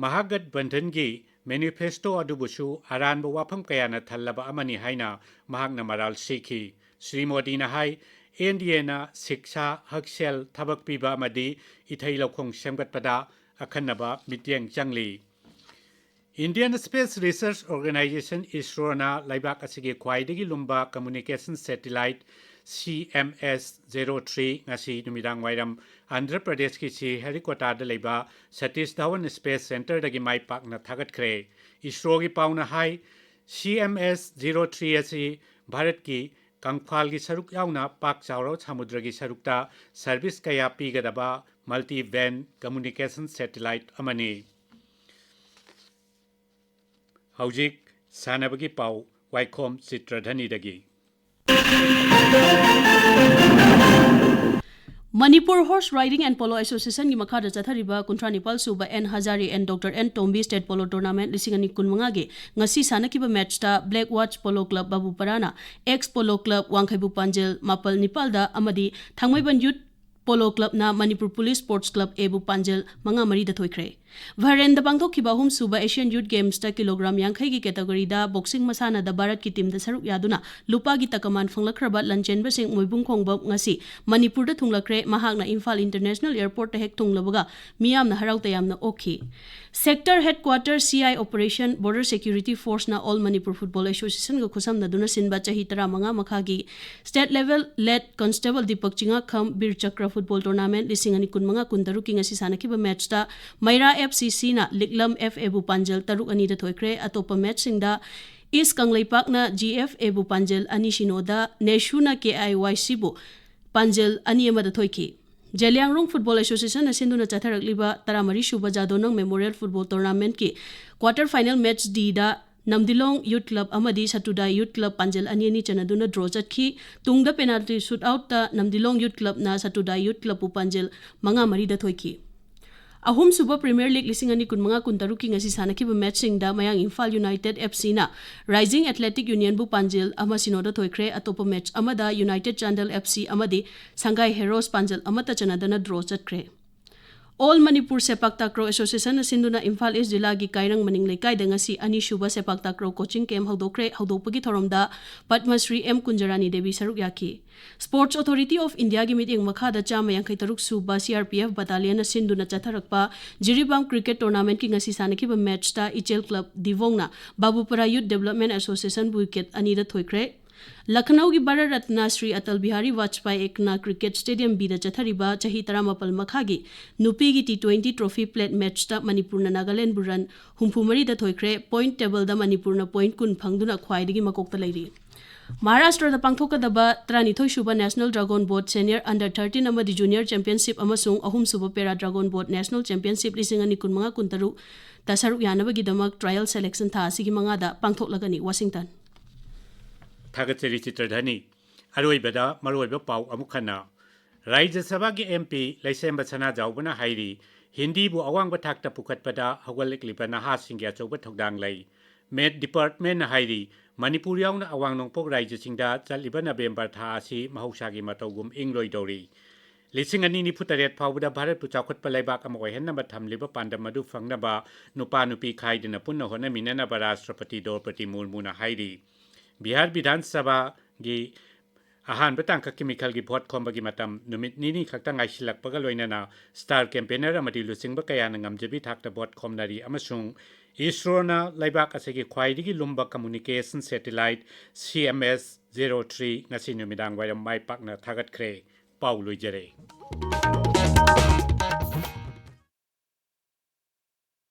ꯃꯍꯥꯒꯠꯕꯟꯙꯟꯒꯤ ꯃꯦꯅꯤꯐꯦꯁꯇꯣ ꯑꯗꯨꯕꯨꯁꯨ ꯑꯔꯥꯟꯕ ꯋꯥꯐꯝ ꯀꯌꯥꯅ ꯊꯜꯂꯕ ꯑꯃꯅꯤ ꯍꯥꯏꯅ ꯃꯍꯥꯛꯅ ꯃꯔꯥꯜ ꯁꯤꯈꯤ꯫ ꯁ꯭ꯔꯤ ꯃꯣꯗꯤꯅ ꯍꯥꯏ, ꯑꯦꯟ ꯗꯤ ꯑꯦꯅ ꯁꯤꯛꯁꯥ, ꯍꯛꯁꯦꯜ, ꯊꯕꯛ ꯄꯤꯕ ꯑꯃꯗꯤ ꯏꯊꯩ ꯂꯧꯈꯣꯡ ꯁꯦꯝꯒꯠꯄꯗ ꯑꯈꯟꯅꯕ ꯃꯤꯠꯌꯦꯡ ꯆꯪꯂꯤ꯫ Indian Space Research Organization, ꯏꯁꯔꯣꯅ ꯂꯩꯕꯥꯛ ꯑꯁꯤꯒꯤ ꯈ꯭ꯋꯥꯏꯗꯒꯤ ꯂꯨꯝꯕ ꯀꯝꯃ꯭ꯌꯨꯅꯤꯀꯦꯁꯟ ꯁꯦꯇꯤꯂꯥꯏꯠ ꯁꯤ ꯑꯦꯝ ꯑꯦꯁ ꯖꯦꯔꯣ ꯊ꯭ꯔꯤ ꯉꯁꯤ ꯅꯨꯃꯤꯗꯥꯡ ꯋꯥꯏꯔꯝ ꯑꯟꯙ꯭ꯔ ꯄ꯭ꯔꯗꯦꯁꯀꯤ ꯁ꯭ꯔꯤꯍꯔꯤꯀꯣꯇꯥꯗ ꯂꯩꯕ ꯁꯇꯤꯁ ꯙꯋꯟ ꯁ꯭ꯄꯦꯁ ꯁꯦꯟꯇꯔꯗꯒꯤ ꯃꯥꯏ ꯄꯥꯛꯅ ꯊꯥꯒꯠꯈ꯭ꯔꯦ꯫ ꯏꯁꯔꯣꯒꯤ ꯄꯥꯎꯅ ꯍꯥꯏ, ꯁꯤ ꯑꯦꯝ ꯑꯦꯁ ꯖꯦꯔꯣ ꯊ꯭ꯔꯤ ꯑꯁꯤ ꯚꯥꯔꯠꯀꯤ ꯀꯪꯐꯥꯜꯒꯤ ꯁꯔꯨꯛ ꯌꯥꯎꯅ ꯄꯥꯛ ꯆꯥꯎꯔꯕ ꯁꯃꯨꯗ꯭ꯔꯒꯤ ꯁꯔꯨꯛꯇ ꯁꯔꯚꯤꯁ ꯀꯌꯥ ꯄꯤꯒꯗꯕ ꯃꯜꯇꯤ ꯕꯦꯟ ꯀꯝꯃ꯭ꯌꯨꯅꯤꯀꯦꯁꯟ ꯁꯦꯇꯤꯂꯥꯏꯠ ꯑꯃꯅꯤ꯫ ꯍꯧꯖꯤꯛ ꯁꯥꯟꯅꯕꯒꯤ ꯄꯥꯎ, ꯋꯥꯏꯈꯣꯝ ꯆꯤꯇ꯭ꯔꯙꯅꯤꯗꯒꯤ꯫ Manipur Horse Riding and Polo Association ꯒꯤ ꯃꯈꯥꯗ ꯆꯠꯊꯔꯤꯕ ꯀꯨꯟꯊ꯭ꯔꯥ ꯅꯤꯄꯥꯜ ꯁꯨꯕ N Hazari and Doctor N Tombi State Polo Tournament ꯂꯤꯁꯤꯡ ꯑꯅꯤ ꯀꯨꯟꯃꯉꯥꯒꯤ ꯉꯁꯤ ꯁꯥꯟꯅꯈꯤꯕ ꯃꯦꯠꯆꯇ Black Watch Polo Club ꯕꯥꯕꯨꯄꯥꯔꯥꯅ X Polo Club ꯋꯥꯡꯈꯩꯕꯨ ꯄꯥꯟꯖꯦꯜ ꯃꯥꯄꯜ ꯅꯤꯄꯥꯜꯗ ꯑꯃꯗꯤ ꯊꯥꯡꯃꯩꯕꯟ Youth Polo Club ꯅ Manipur Police Sports Club A ꯕꯨ ꯄꯥꯟꯖꯦꯜ ꯃꯉꯥ ꯃꯔꯤꯗ ꯊꯣꯏꯈ꯭ꯔꯦ꯫ ꯚꯥꯔꯦꯟꯗ ꯄꯥꯡꯊꯣꯛꯈꯤꯕ ꯑꯍꯨꯝꯁꯨꯕ Asian Youth Gamesꯇ ꯀꯤꯂꯣꯒ꯭ꯔꯥꯝ ꯌꯥꯡꯈꯩꯒꯤ categoryꯗ boxing ꯃꯁꯥꯟꯅꯗ ꯚꯥꯔꯠꯀꯤ teamꯗ ꯁꯔꯨꯛ ꯌꯥꯗꯨꯅ ꯂꯨꯄꯥꯒꯤ ꯇꯀꯃꯥꯟ ꯐꯪꯂꯛꯈ꯭ꯔꯕ ꯂꯟꯆꯦꯟꯕꯁꯤꯡ ꯃꯣꯏꯕꯨꯡ ꯈꯣꯡꯕ ꯉꯁꯤ ꯃꯅꯤꯄꯨꯔꯗ ꯊꯨꯡꯂꯛꯈ꯭ꯔꯦ꯫ ꯃꯍꯥꯛꯅ ꯏꯝꯐꯥꯜ International Airportꯇ ꯍꯦꯛ ꯊꯨꯡꯂꯕꯒ ꯃꯤꯌꯥꯝꯅ ꯍꯔꯥꯎ ꯇꯌꯥꯝꯅ ꯑꯣꯛꯈꯤ꯫ Sector Headquarter C I Operation Border Security Forceꯅ All Manipur Football Associationꯒ ꯈꯨꯠꯁꯝꯅꯗꯨꯅ ꯁꯤꯟꯕ ꯆꯍꯤ ꯇꯔꯥꯃꯉꯥ ꯃꯈꯥꯒꯤ State Level Late Constable Deepak ꯆꯤꯉꯥꯈꯝ ꯕꯤꯔ ꯆꯀ꯭ꯔ Football Tournament ꯂꯤꯁꯤꯡ ꯑꯅꯤ ꯀꯨꯟꯃꯉꯥ ꯀꯨꯟꯇꯔꯨꯛꯀꯤ ꯉꯁꯤ ꯁꯥꯟꯅꯈꯤꯕ matchꯇ ꯃꯩꯔꯥ F C Cꯅ ꯂꯤꯛꯂꯝ F Aꯕꯨ ꯄꯥꯟꯖꯜ ꯇꯔꯨꯛ ꯑꯅꯤꯗ ꯊꯣꯏꯈ꯭ꯔꯦ꯫ ꯑꯇꯣꯞꯄ matchꯁꯤꯡꯗ East ꯀꯪꯂꯩꯄꯥꯛꯅ G F Aꯕꯨ ꯄꯥꯟꯖꯜ ꯑꯅꯤ ꯁꯤꯅꯣꯗ, ꯅꯦꯁꯨꯅ K I Y Cꯕꯨ ꯄꯥꯟꯖꯜ ꯑꯅꯤ ꯑꯃꯗ ꯊꯣꯏꯈꯤ꯫ ꯖꯦꯂꯤꯌꯥꯡꯔꯣꯡ Football Associationꯅ ꯁꯤꯟꯗꯨꯅ ꯆꯠꯊꯔꯛꯂꯤꯕ ꯇꯔꯥꯃꯔꯤ ꯁꯨꯕ ꯖꯥꯗꯣꯅꯪ Memorial Football Tournamentꯀꯤ quarter final match Dꯗ ꯅꯝꯗꯤꯂꯣꯡ Youth Club ꯑꯃꯗꯤ ꯁꯇꯨꯗꯥꯏ Youth Club ꯄꯥꯟꯖꯜ ꯑꯅꯤ ꯑꯅꯤ ꯆꯟꯅꯗꯨꯅ draw ꯆꯠꯈꯤ꯫ ꯇꯨꯡꯗ penalty shootoutꯇ ꯅꯝꯗꯤꯂꯣꯡ Youth Clubꯅ ꯁꯇꯨꯗꯥꯏ Youth Clubꯄꯨ ꯄꯥꯟꯖꯜ ꯃꯉꯥ ꯃꯔꯤꯗ ꯊꯣꯏꯈꯤ꯫ ꯑꯍꯨꯝꯁꯨꯕ Premier League ꯂꯤꯁꯤꯡ ꯑꯅꯤ ꯀꯨꯟꯃꯉꯥ ꯀꯨꯟꯇꯔꯨꯛꯀꯤ ꯉꯁꯤ ꯁꯥꯟꯅꯈꯤꯕ matchꯁꯤꯡꯗ ꯃꯌꯥꯡ Imphal United F Cꯅ Rising Athletic Unionꯕꯨ ꯄꯥꯟꯖꯤꯜ ꯑꯃ ꯁꯤꯅꯣꯗ ꯊꯣꯏꯈ꯭ꯔꯦ꯫ ꯑꯇꯣꯞꯄ match ꯑꯃꯗ United Chandel F C ꯑꯃꯗꯤ ꯁꯪꯒꯥꯏ Heroes ꯄꯥꯟꯖꯤꯜ ꯑꯃꯠꯇ ꯆꯟꯅꯗꯅ draw ꯆꯠꯈ꯭ꯔꯦ꯫ All Manipur Sepak Takraw Associationꯅ ꯁꯤꯟꯗꯨꯅ ꯏꯝꯐꯥꯜ East ꯖꯤꯂꯥꯒꯤ ꯀꯥꯏꯔꯪ ꯃꯅꯤꯡ ꯂꯩꯀꯥꯏꯗ ꯉꯁꯤ ꯑꯅꯤꯁꯨꯕ sepak takraw coaching camp ꯍꯧꯗꯣꯛꯈ꯭ꯔꯦ꯫ ꯍꯧꯗꯣꯛꯄꯒꯤ ꯊꯧꯔꯝꯗ ꯄꯗꯃ ꯁ꯭ꯔꯤ ꯑꯦꯝ ꯀꯨꯟꯖꯔꯥꯅꯤ ꯗꯦꯕꯤ ꯁꯔꯨꯛ ꯌꯥꯈꯤ꯫ Sports Authority of Indiaꯒꯤ ꯃꯤꯠꯌꯦꯡ ꯃꯈꯥꯗ ꯆꯥꯝꯃ ꯌꯥꯡꯈꯩ ꯇꯔꯨꯛ ꯁꯨꯕ C R P F battalionꯅ ꯁꯤꯟꯗꯨꯅ ꯆꯠꯊꯔꯛꯄ ꯖꯤꯔꯤꯕꯥꯝ Cricket Tournamentꯀꯤ ꯉꯁꯤ ꯁꯥꯟꯅꯈꯤꯕ matchꯇ ꯏꯆꯦꯜ Club ꯗꯤꯕꯣꯡꯅ ꯕꯥꯕꯨꯄꯔꯥ Youth Development Associationꯕꯨ wicket ꯑꯅꯤꯗ ꯊꯣꯏꯈ꯭ꯔꯦ꯫ ꯂꯈꯅꯧꯒꯤ ꯚꯥꯔꯠ ꯔꯠꯅ ꯁ꯭ꯔꯤ ꯑꯇꯜ ꯕꯤꯍꯥꯔꯤ ꯋꯥꯖꯄꯥꯏ ꯑꯦꯛꯅꯥ Cricket Stadium Bꯗ ꯆꯠꯊꯔꯤꯕ ꯆꯍꯤ ꯇꯔꯥꯃꯥꯄꯜ ꯃꯈꯥꯒꯤ ꯅꯨꯄꯤꯒꯤ T twenty trophy plate matchꯇ ꯃꯅꯤꯄꯨꯔꯅ ꯅꯥꯒꯥꯂꯦꯟꯕꯨ run ꯍꯨꯝꯐꯨ ꯃꯔꯤꯗ ꯊꯣꯏꯈ꯭ꯔꯦ꯫ Point tableꯗ ꯃꯅꯤꯄꯨꯔꯅ point ꯀꯨꯟ ꯐꯪꯗꯨꯅ ꯈ꯭ꯋꯥꯏꯗꯒꯤ ꯃꯀꯣꯛꯇ ꯂꯩꯔꯤ꯫ ꯃꯍꯥꯔꯥꯁꯇ꯭ꯔꯗ ꯄꯥꯡꯊꯣꯛꯀꯗꯕ ꯇꯔꯥꯅꯤꯊꯣꯏ ꯁꯨꯕ National Dragon Boat Senior Under thirteen ꯑꯃꯗꯤ Junior Championship ꯑꯃꯁꯨꯡ ꯑꯍꯨꯝ ꯁꯨꯕ Para Dragon Boat National Championship ꯂꯤꯁꯤꯡ ꯑꯅꯤ ꯀꯨꯟꯃꯉꯥ ꯀꯨꯟꯇꯔꯨꯛꯇ ꯁꯔꯨꯛ ꯌꯥꯅꯕꯒꯤꯗꯃꯛ trial selection ꯊꯥ ꯑꯁꯤꯒꯤ ꯃꯉꯥꯗ ꯄꯥꯡꯊꯣꯛꯂꯒꯅꯤ꯫ ꯋꯥꯁꯤꯡꯇꯟ꯫ ꯊꯥꯒꯠꯆꯔꯤ ꯆꯤꯇ꯭ꯔꯙꯅꯤ꯫ ꯑꯔꯣꯏꯕꯗ ꯃꯔꯨꯑꯣꯏꯕ ꯄꯥꯎ ꯑꯃꯨꯛ ꯍꯟꯅ꯫ ꯔꯥꯖ꯭ꯌ ꯁꯚꯥꯒꯤ M P ꯂꯩꯁꯦꯝꯕ ꯁꯅꯥꯖꯥꯎꯕꯅ ꯍꯥꯏꯔꯤ, ꯍꯤꯟꯗꯤꯕꯨ ꯑꯋꯥꯡꯕ ꯊꯥꯛꯇ ꯄꯨꯈꯠꯄꯗ ꯍꯧꯒꯠꯂꯛꯂꯤꯕ ꯅꯍꯥꯁꯤꯡꯒꯤ ꯑꯆꯧꯕ ꯊꯧꯗꯥꯡ ꯂꯩ꯫ Met Departmentꯅ ꯍꯥꯏꯔꯤ, ꯃꯅꯤꯄꯨꯔ ꯌꯥꯎꯅ ꯑꯋꯥꯡ ꯅꯣꯡꯄꯣꯛ ꯔꯥꯖ꯭ꯌꯁꯤꯡꯗ ꯆꯠꯂꯤꯕ ꯅꯕꯦꯝꯕꯔ ꯊꯥ ꯑꯁꯤ ꯃꯍꯧꯁꯥꯒꯤ ꯃꯇꯧꯒꯨꯝ ꯏꯪꯂꯣꯏꯗꯧꯔꯤ꯫ ꯂꯤꯁꯤꯡ ꯑꯅꯤ ꯅꯤꯐꯨ ꯇꯔꯦꯠ ꯐꯥꯎꯕꯗ ꯚꯥꯔꯠꯄꯨ ꯆꯥꯎꯈꯠꯄ ꯂꯩꯕꯥꯛ ꯑꯃ ꯑꯣꯏꯍꯟꯅꯕ ꯊꯝꯂꯤꯕ ꯄꯥꯟꯗꯝ ꯑꯗꯨ ꯐꯪꯅꯕ ꯅꯨꯄꯥ ꯅꯨꯄꯤ ꯈꯥꯏꯗꯅ ꯄꯨꯟꯅ ꯍꯣꯠꯅꯃꯤꯟꯅꯅꯕ ꯔꯥꯁꯇ꯭ꯔꯄꯇꯤ ꯗ꯭ꯔꯧꯄꯗꯤ ꯃꯨꯔꯃꯨꯅ ꯍꯥꯏꯔꯤ꯫ ꯕꯤꯍꯥꯔ ꯕꯤꯙꯥꯟ ꯁꯚꯥꯒꯤ ꯑꯍꯥꯟꯕ ꯇꯥꯡꯀꯛꯀꯤ ꯃꯤꯈꯜꯒꯤ ꯚꯣꯠ ꯈꯣꯝꯕꯒꯤ ꯃꯇꯝ ꯅꯨꯃꯤꯠ ꯅꯤꯅꯤ ꯈꯛꯇ ꯉꯥꯏꯁꯤꯜꯂꯛꯄꯒ ꯂꯣꯏꯅꯅ ꯁ꯭ꯇꯥꯔ ꯀꯦꯝꯄꯦꯅꯔ ꯑꯃꯗꯤ ꯂꯨꯆꯤꯡꯕ ꯀꯌꯥꯅ ꯉꯝꯖꯕꯤ ꯊꯥꯛꯇ ꯚꯣꯠ ꯈꯣꯝꯅꯔꯤ ꯑꯃꯁꯨꯡ ꯏꯁꯔꯣꯅ ꯂꯩꯕꯥꯛ ꯑꯁꯤꯒꯤ ꯈ꯭ꯋꯥꯏꯗꯒꯤ ꯂꯨꯝꯕ ꯀꯝꯃꯨꯅꯤꯀꯦꯁꯟ ꯁꯦꯇꯤꯂꯥꯏꯠ ꯁꯤ ꯑꯦꯝ ꯑꯦꯁ ꯖꯦꯔꯣ ꯊ꯭ꯔꯤ ꯉꯁꯤ ꯅꯨꯃꯤꯗꯥꯡ ꯋꯥꯏꯔꯝ ꯃꯥꯏ ꯄꯥꯛꯅ ꯊꯥꯒꯠꯈ꯭ꯔꯦ꯫ ꯄꯥꯎ ꯂꯣꯏꯖꯔꯦ꯫